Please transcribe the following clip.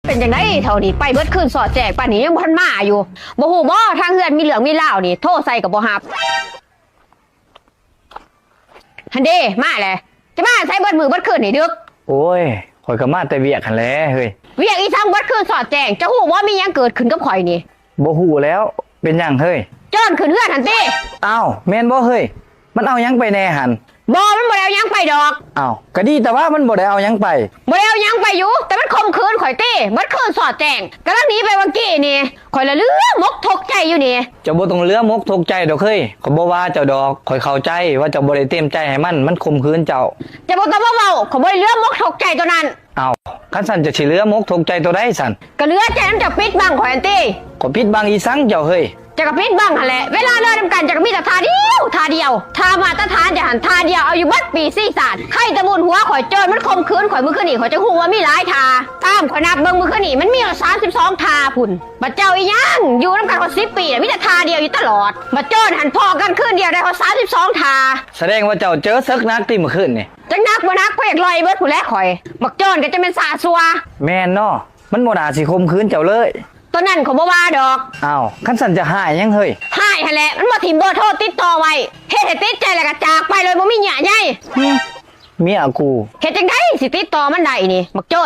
ເປັນຈັ່ງໃດເຖົ້ານີ້ ໄປເບິດຄືນສອດແຈ້ງ ປານນີ້ຍັງບໍ່ທັນມາຢູ່. ບໍ່ຮູ້ບໍ່ ທາງເຮືອນມີເລື່ອງມີລາວນີ້ ໂທໃສ່ກໍບໍ່ຮັບ. ຫັ້ນເດ້ ມາແຫຼະ. ຈະມາໃສເບິດມື້ເບິດຄືນນີ້ ດຶກ. ໂອ້ຍ ຂ້ອຍກໍມາແຕ່ວຽກຫັ້ນແຫຼະເຮີ້ຍ. ວຽກອີ່ສັງເບິດຄືນສອດແຈ້ງ? ເຈົ້າຮູ້ບໍ່ ມີຫຍັງເກີດຂຶ້ນກັບຂ້ອຍນີ້? ບໍ່ຮູ້ແລ້ວ. ເປັນຫຍັງເຮີ້ຍ? ໂຈນຂຶ້ນເຮືອນຫັ້ນຕິ. ອ້າວ ແມ່ນບໍ່ເຮີ້ຍ? ມັນເອົາຫຍັງໄປແດ່ຫັ້ນ? ບໍ່ ມັນບໍ່ໄດ້ເອົາຫຍັງໄປດອກ. ອ້າວ ກະດີແຕ່ວ່າມັນບໍ່ໄດ້ເອົາຫຍັງໄປ. ບໍ່ໄດ້ເອົາຫຍັງໄປຢູ່ ແຕ່ມັນຂົ່ມຂືນຂ້ອຍຕິ ເບິດຄືນສອດແຈ້ງ. ກຳລັງໜີໄປຫວ່າງກີ້ນີ້ ຂ້ອຍລະເຫຼືອມົກທຸກໃຈຢູ່ນີ້. ເຈົ້າບໍ່ຕ້ອງເຫຼືອມົກທຸກໃຈດອກເຮີ້ຍ. ຂ້ອຍບໍ່ວ່າເຈົ້າດອກ. ຂ້ອຍເຂົ້າໃຈວ່າເຈົ້າບໍ່ໄດ້ເຕັມໃຈໃຫ້ມັນ ມັນຂົ່ມຂືນເຈົ້າ. ເຈົ້າບໍ່ຕ້ອງມາເວົ້າ ຂ້ອຍບໍ່ໄດ້ເຫຼືອມົກທຸກໃຈໂຕນັ້ນ. ອ້າວ ຄັນຊັ້ນເຈົ້າຊິເຫຼືອມົກທຸກໃຈໂຕໃດຊັ້ນ? ກະເຫຼືອໃຈນຳເຈົ້າປິດບັງຂ້ອຍຫັ້ນຕິ. ຂ້ອຍປິດບັງອີ່ສັງເຈົ້າເຮີ້ຍ? ເຈົ້າກໍປິດບັງຫັ້ນແຫຼະ. ເວລາເລີນຳກັນເຈົ້າກໍມີແຕ່ທ່າດຽວ ທ່າດຽວ. ທ່າມາດຕະຖານເຈົ້າຫັ້ນທ່າດຽວ ເອົາຢູ່ເບິດປີຊີຊາດ. ໃຄແຕ່ບຸນຫົວຂ້ອຍ ໂຈນມັນຂົ່ມຂືນຂ້ອຍມື້ຄືນນີ້ ຂ້ອຍຈັ່ງຮູ້ວ່າມີຫຼາຍທ່າ. ຕາມຂ້ອຍນັບເບິ່ງມື້ຄືນນີ້ ມັນມີຮອດສາມສິບສອງທ່າພຸ້ນ. ບັດເຈົ້າອີ່ຫຍັງ ຢູ່ນຳກັນຮອດສິບປີ ມີແຕ່ທ່າດຽວຢູ່ຕະຫຼອດ. ບັດໂຈນຫັ້ນພໍ້ກັນຄືນດຽວໄດ້ຮອດສາມສິບສອງທ່າ. ສະແດງວ່າເຈົ້າເຈີເສິກໜັກຕິມື້ຄືນນີ້? ຈັກໜັກບໍ່ໜັກ ຂ້ອຍຢາກລ່ອຍເບິດພຸ້ນແຫຼະຂ້ອຍ. ບັກໂຈນກໍຈະແມ່ນຊາຊົ່ວ. ແມ່ນເນາະ ມັນບໍ່ໜ້າຊິຂົ່ມຂືນເຈົ້າເລີຍ. ໂຕນັ້ນຂ້ອຍບໍ່ວ່າດອກ. ອ້າວ ຄັນຊັ້ນຈະຮ້າຍຫຍັງເຮີ້ຍ? ຮ້າຍຫັ້ນແຫຼະ ມັນບໍ່ຖິ້ມເບີໂທຕິດຕໍ່ໄວ້ ເຮັດໃຫ້ຕິດໃຈແລ້ວກໍຈາກໄປໂດຍບໍ່ມີເຫຍື່ອໃຍ. ເມຍກູ. ເຮັດຈັ່ງໃດຊິຕິດຕໍ່ມັນໄດ້ນີ້ ບັກໂຈນ.